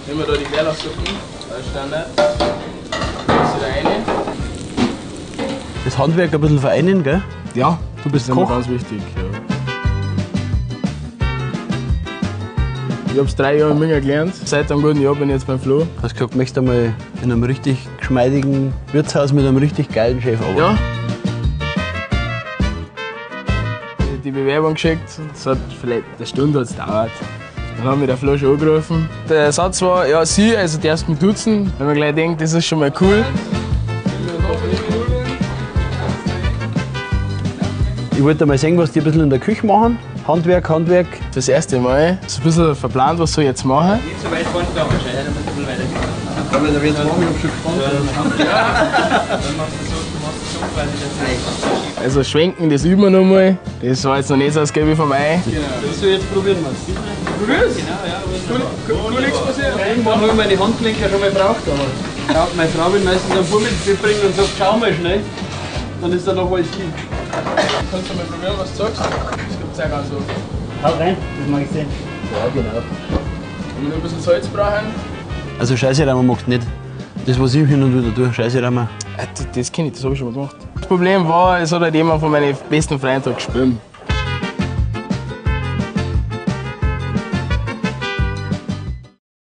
Nehmen wir da die Bärlauchsuppen als Standard. Da rein. Das Handwerk ein bisschen vereinen, gell? Ja, du bist das ist Koch. Immer ganz wichtig. Ja. Ich hab's 3 Jahre in München gelernt. Seit einem guten Jahr bin ich jetzt beim Flo. Hast gesagt, möchtest du mal in einem richtig geschmeidigen Wirtshaus mit einem richtig geilen Chef arbeiten? Ja. Die Bewerbung geschickt. Es hat vielleicht eine Stunde hat's gedauert. Dann hat mich der Flo schon angerufen. Der Satz war, ja, sie, also darfst mich duzen. Wenn man gleich denkt, das ist schon mal cool. Ich wollte mal sehen, was die ein bisschen in der Küche machen. Handwerk, Handwerk. Das erste Mal. Ist ein bisschen verplant, was soll ich jetzt machen. Nicht so weit vorne da, wahrscheinlich, dann musst du ein bisschen weitergehen. Kann man da jetzt machen, ich hab schon gespannt. Ja. Dann machst du so, du machst so quasi das. Also schwenken, das üben wir noch mal. Das war jetzt noch nicht so ausgiebig vom Ei. Genau. Das soll ich jetzt probieren, Mann. Probier's? Genau, ja. Cool, nichts passiert. Irgendwann habe ich meine Handgelenke schon mal gebraucht. Aber meine Frau will meistens einen Bub mitbringen und sagt, schau mal schnell. Dann ist da noch alles hin. Kannst du mal probieren, was du sagst? Das gibt's auch ganz oft. Hau rein, das mag ich sehen. Ja, genau. Wenn wir noch ein bisschen Salz brauchen. Also Scheiße rein magst du nicht. Das, was ich hin und wieder tue, Scheiße rein. Das kenne ich, das habe ich schon mal gemacht. Das Problem war, es hat halt jemand von meinen besten Freunden da gespielt.